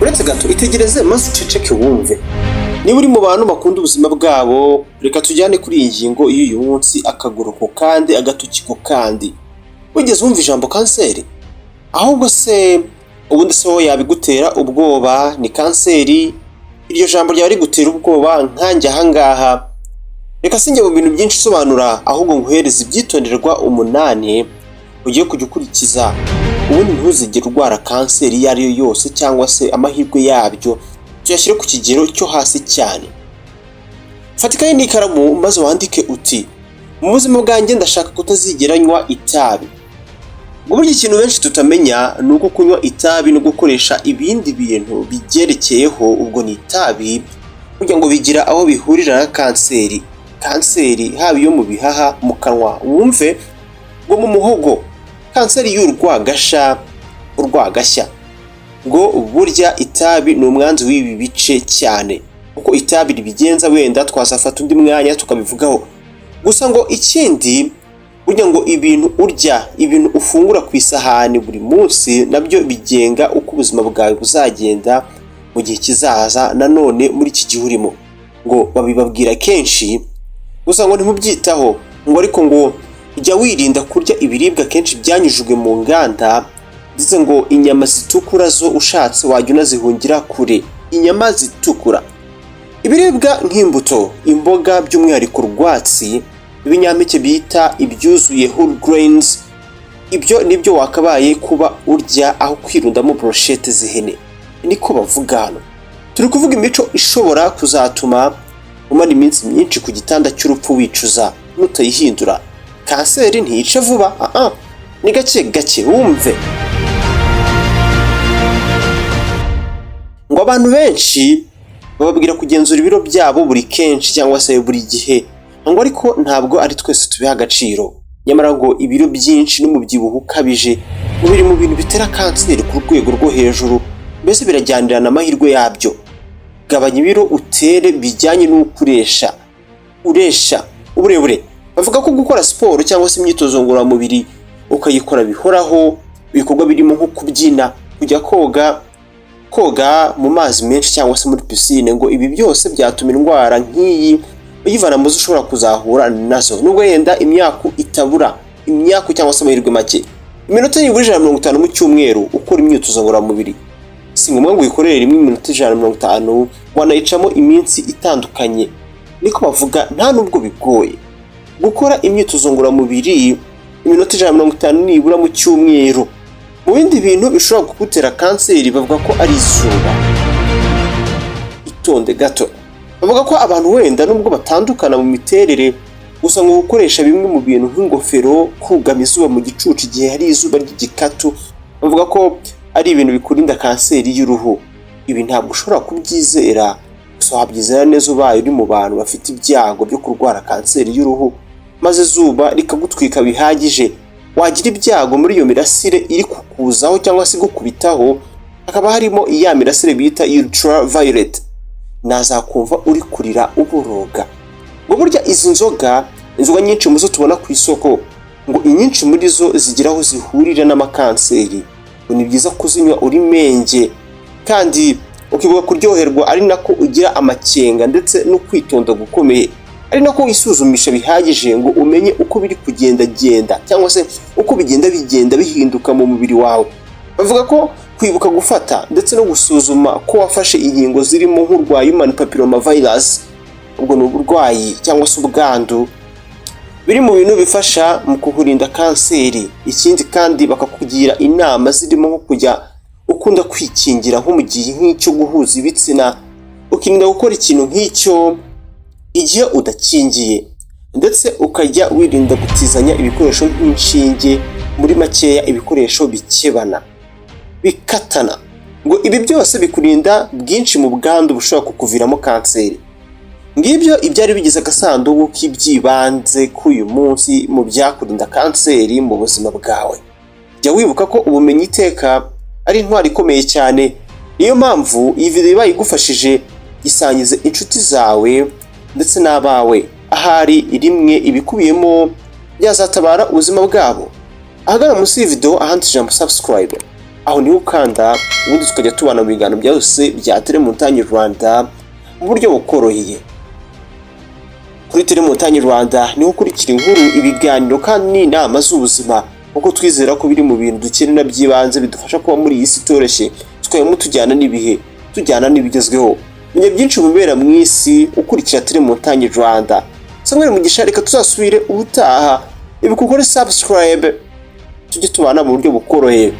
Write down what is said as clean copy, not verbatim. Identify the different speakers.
Speaker 1: Uretse gato, itegereze maze uceceke wumve. Niba uri mu bantu bakunda ubuzima bwabo, reka tujyane kuri iyi ngingo y'uyu munsi, akaguru ku kandi, agatoki ku kandi. Wigeze wumva ijambo kanseri? Ahubwo se ubundi se wowe yabigutera ubwoba? Ni kanseri, iryo jambo ryaba rigutera ubwoba nkanjye ahangaha? Reka sinjye mu bintu byinshi usobanura, ahubwo nguhereze ibyitonderwa 8 ugiye kujya ukurikiza, ubundi ntuzigere urwara kanseri iyo ari yo yose, cyangwa se amahirwe yabyo tuyashyire ku kigero cyo hasi cyane. Fata ikayi n'ikaramu maze wandike uti: "Mu buzima bwanjye ndashaka kutazigera nywa itabi." Ngo burya ikintu benshi tutamenya ni uko kunywa itabi no gukoresha ibindi bintu bibyerekeyeho, ubwo ni itabi, burya ngo bigira aho bihurira na kanseri. Kanseri haba iyo mu bihaha, mu kanwa, wumve ngo mu muhogo, kanseri y'urwagasha, urwagashya. Ngo burya itabi ni umwanzi w'ibi bice cyane. Uko itabi ribigenza wenda twazafata undi mwanya tukabivugaho. Gusa ngo ikindi, burya ngo ibintu urya, ibintu ufungura ku isahani buri munsi, nabyo bigenga uko ubuzima bwawe buzagenda mu gihe kizaza. Nanone muri iki gihe urimo, ngo babibabwira kenshi, gusa ngo ntimubyitaho. Ngo ariko ngo jya wirinda kurya ibiribwa kenshi byanyujijwe mu nganda, ndetse ngo inyama zitukura zo ushatse wajya unazihungira kure. Inyama zitukura, ibiribwa nk'imbuto, imboga, by'umwihariko rwatsi, ibinyampeke bita ibyuzuye, whole grains, ibyo nibyo wakabaye kuba urya aho kwirundamo brochette z'ihene, niko bavuga. Hano turi kuvuga imico ishobora kuzatuma umara iminsi myinshi ku gitanda cy'urupfu wicuza nutayihindura. Kanseri ntiyica vuba, aha ni gake gake. Wumve ngo abantu benshi bababwira kugenzura ibiro byabo buri kenshi cyangwa se buri gihe, ngo ariko ntabwo ari twese tubiha agaciro. Nyamara ngo ibiro byinshi n'umubyibuho ukabije ngo biri mu bintu bitera kanseri ku rwego rwo hejuru, mbese birajyanirana amahirwe yabyo. Gabanya ibiro, utere bijyanye n'uko uresha, uresha uburebure. Bavuga ko gukora siporo cyangwa se imyitozo ngororamubiri ukayikora bihoraho, ibikorwa birimo nko kubyina, kujya koga, koga mu mazi menshi cyangwa se muri pisine, ngo ibi byose byatuma indwara nk'iyi uyivana mu zo ushobora kuzahura nazo, nubwo yenda imyaku itabura, imyaku cyangwa se amahirwe make. Iminota nibura 150 mu cyumweru ukora imyitozo ngororamubiri. Si ngombwa ngo uyikorere rimwe iminota 150, wanayicamo iminsi itandukanye, niko bavuga. Nta nubwo bigoye gukora imyitozo ngororamubiri iminota 150 nibura mu cyumweru. Mu bindi bintu bishobora kugutera kanseri, bavuga ko ari izuba. Itonde gato. Bavuga ko abantu wenda nubwo batandukana mu miterere, gusa ngo gukoresha bimwe mu bintu nk'ingofero, kugama izuba mu gicucu igihe hari izuba ry'igikatu, bavuga ko ari ibintu bikurinda kanseri y'uruhu. Ibi ntabwo ushobora kubyizera, gusa wabyizera neza ubaye uri mu bantu bafite ibyago byo kurwara kanseri y'uruhu, maze izuba rikagutwika bihagije, wagira ibyago muri iyo mirasire iri kukuzaho cyangwa se igukubitaho, hakaba harimo iya mirasire bita ultraviolet, nazakumva uri kurira uboroga. Ngo burya izi nzoga, inzoga nyinshi mu zo tubona ku isoko, ngo inyinshi muri zo zigira aho zihurira n'amakanseri. Ngo ni byiza kuzinywa uri menge kandi ukibuka kuryoherwa, ari nako ugira amakenga ndetse no kwitonda gukomeye, ari nako wisuzumisha bihagije ngo umenye uko biri kugendagenda cyangwa se uko bigenda bigenda bihinduka mu mubiri wawe. Bavuga ko kwibuka gufata ndetse no gusuzuma ko wafashe inkingo zirimo nk'urwa human papilloma virus, ubwo ni uburwayi cyangwa se ubwandu, biri mu bintu bifasha mu kukurinda kanseri. Ikindi kandi bakakugira inama zirimo nko kujya ukunda kwikingira nko mu gihe nk'icyo guhuza ibitsina, ukirinda gukora ikintu nk'icyo igihe udakingiye, ndetse ukajya wirinda gutizanya ibikoresho nk'inshinge, muri makeya ibikoresho bikebana, bikatana. Ngo ibi byose bikurinda bwinshi mu bwandu bushobora kukuviramo kanseri. Ngibyo ibyari bigize agasanduku k'ibyibanze k'uyu munsi mu byakurinda kanseri mu buzima bwawe. Jya wibuka ko ubumenyi iteka ari intwari ikomeye cyane. Niyo mpamvu iyi video ibaye igufashije, isangize inshuti zawe ndetse n'abawe. Ahari rimwe ibikubiyemo byazatabara ubuzima bwabo. Ahagana munsi y'iyi video ahanditse ijambo "subscribe". Aho niho ukanda, ubundi tukajya tubana mu biganiro byose bya Telemontagne Rwanda mu buryo bukoroheye. Kuri Telemontagne Rwanda niho ukurikira inkuru, ibiganiro kandi n'inama z'ubuzima, kuko twizera ko biri mu bintu dukenera by'ibanze bidufasha kuba muri iyi si itoroshye, tukabamo tujyana n'ibihe, tujyana n'ibigezweho. Menya byinshi mu bibera mu isi ukurikira Telemontagne Rwanda. Samuel Mugisha, reka tuzasubire ubutaha. Ibuka ukore subscribe, tujye tubana mu buryo bukoroheye.